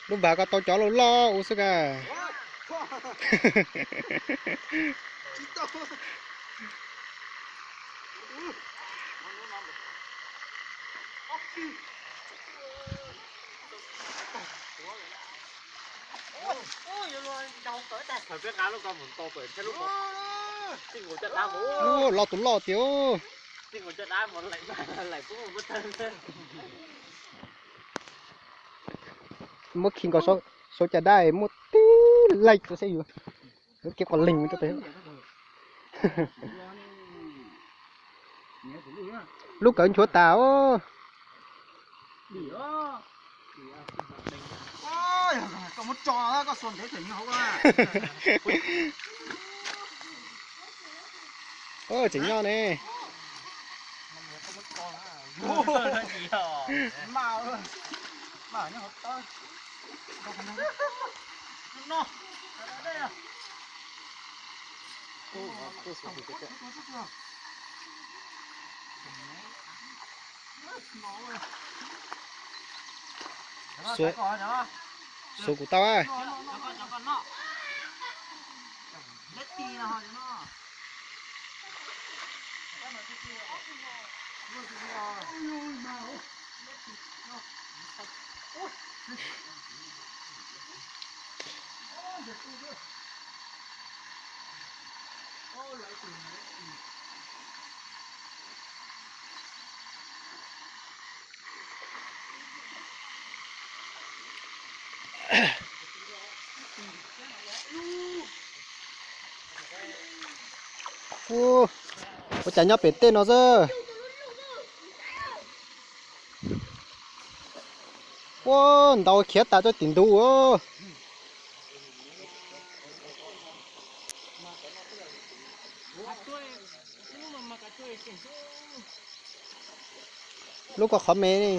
Lub npas koj tau cov loj loj ua xwb ka. Loj tus loj tiag. Muab khi nkaus saum caj dab muaj tib laij rau seb yus lub kiab qos leeg rau pem. Lub kawv nchuav tas os. Tseem nyob ne. Xuv kuv tau a. Ua cas nyob pem tej no xwb. Ua ntau khiav tas rau tim ntug. Lub ko qhov me ne.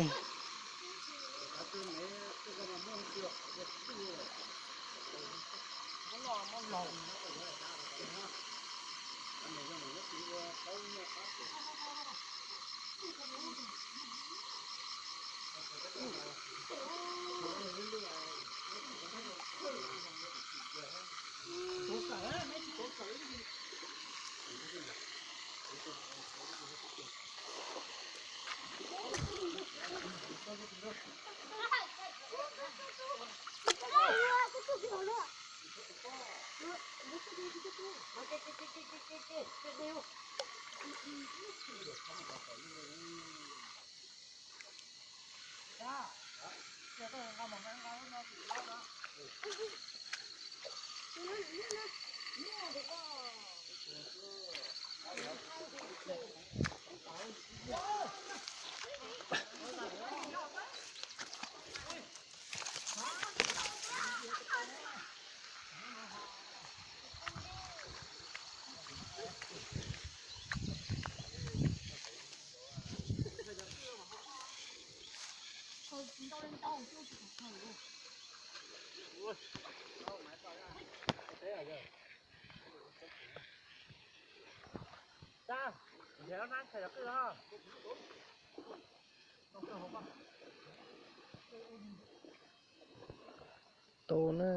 Tau na,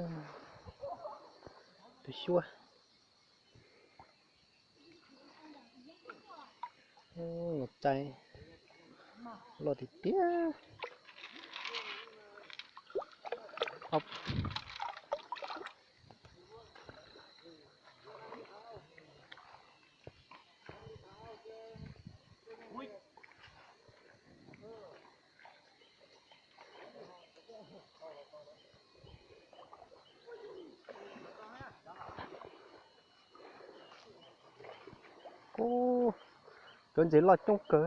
tus xyuas. Ua tsaib loj tiag tiag. Cov ntses loj coob kawg.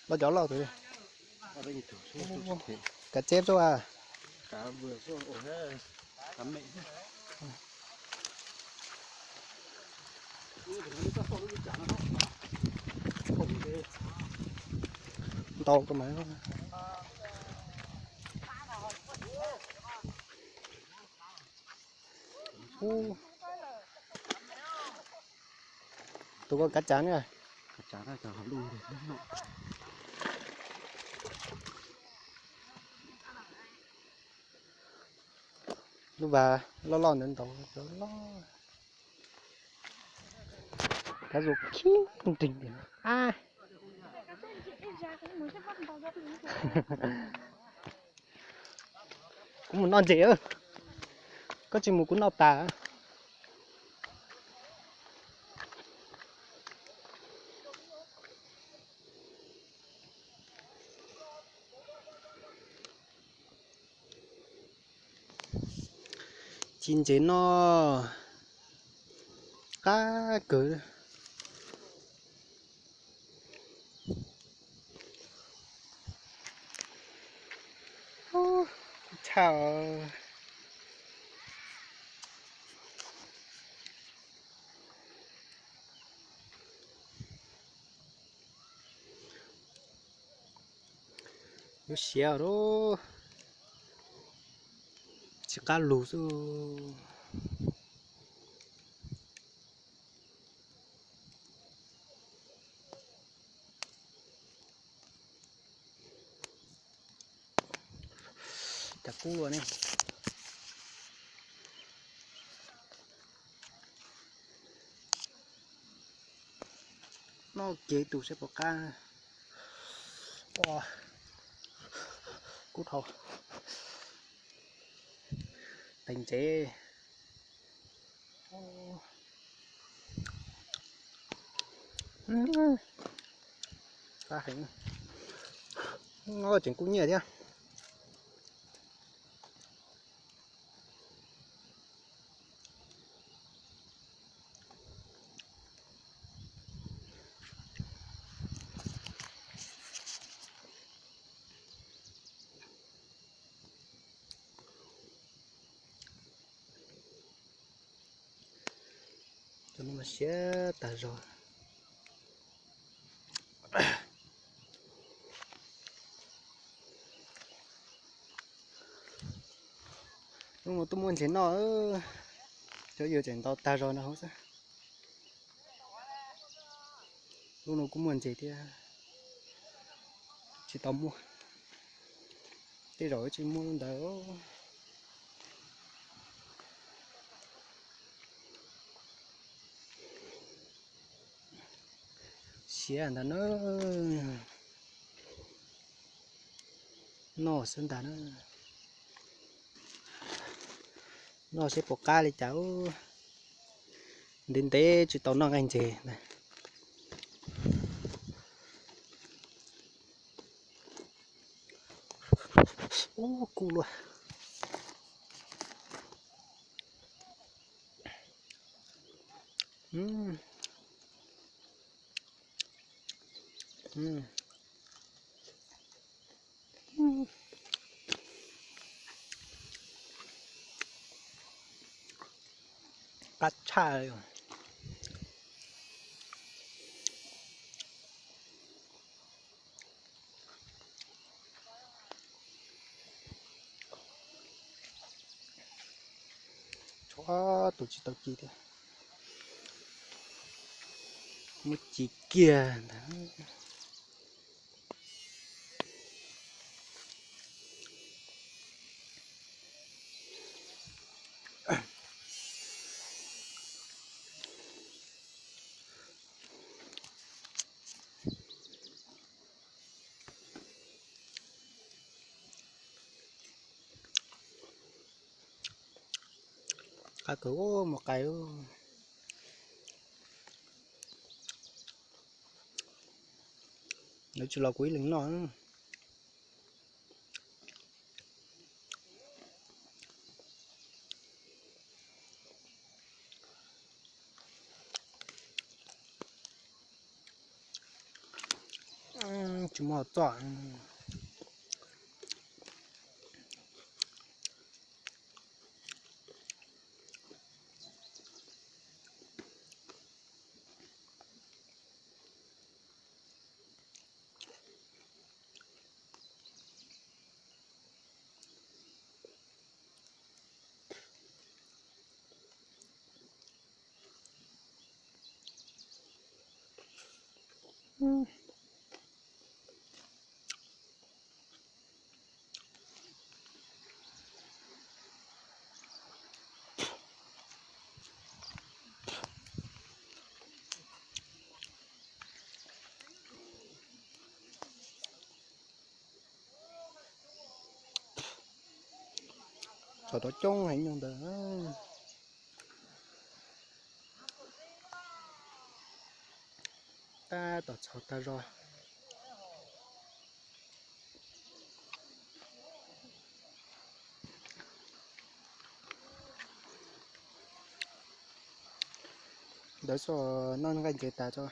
Los cov laus tus, kav tseb xwb a. Ntau kawg mas. Tus ko kav tsav na. Lub vas loj loj ntawd ntau, loj. Kav zus khib nreeg tiag. Kuv mus noj ntses, koj tsis mus kuv noj tas. Ci ntses noj qab kawg. Tshaj. Lub siav lub, tsis qab lug xwb. Cas kub luaj ne. Noj kev tus saib puas qab. Kub dhau. Teev ntsev. Qab heev. Noj tseem kub nyiaj thiab. Cov no mas siav tag zog. Lub no tuaj muaj ntses noj, cov yawg tseem ntaus tag zog no hauv xwb. Lub no kuj muaj ntses thiab, tsis tau muaj. Tej zaum tsis muaj lub ntawd. Siav ntag na. Noj xwb ntag na. Noj seb puas qab li cas. Ntev ntev tsis tau noj nqaij ntses. Ub, kub luaj. Qab tshaj li. Tshuav tus tsis tau ci thiab. Muab ci kiag ntawd. Qab kawg mus qais. Lawv tsis los kuv ib leeg noj. Tsis muaj txoj. Txhom tau coob heev nyuag ntawd. Tab tom txhom tag zog. Ntawd xwb, noj nqaij ntses tas tso.